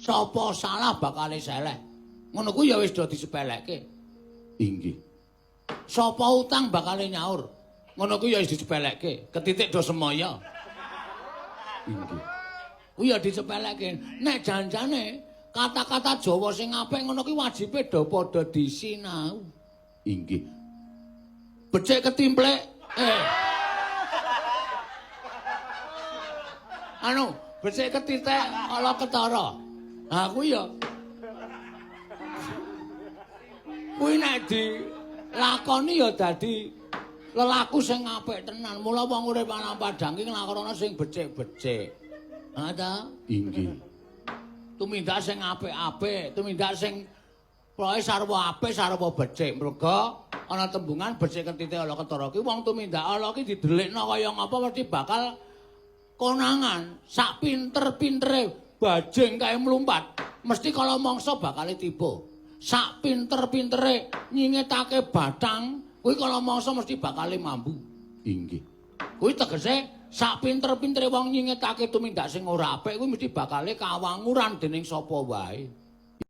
Sapa salah bakale seleh. Ngono kuwi ya wis do disepelekke. Inggih. Sapa utang bakale nyaur. Ngono kuwi ya wis disepelekke. Ketitik do semaya. Inggih. Kuwi ya disepelekke. Nek janjane kata-kata Jawa sing apik ngono kuwi wajibe do padha disinau. Inggih. Becik ketimplek. Anu, becik ketitik ala ketara. Ha kuwi ya. Kuwi nek dilakoni ya dadi lelaku sing apik tenan. Mula wong urip ana padang ki nglakono sing becik-becik. Ha ta? Inggih. Tumindak sing apik-apik, tumindak sing pokoke sarwa apik, sarwa becik. Merga ana tembungan becik ketitik ala ketara ki wong tumindak ala ki didelikno kaya ngapa mesti bakal konangan. Sak pinter-pintere bajing kae mlumpat, mesti kala mangsa bakale tiba. Sak pinter-pintere nyingetake bathang, kuwi kala mangsa mesti bakale mambu. Inggih. Kuwi tegese sak pinter-pintere wong nyingetake tumindak sing ora apik kuwi mesti bakale kawanguran dening sapa wae.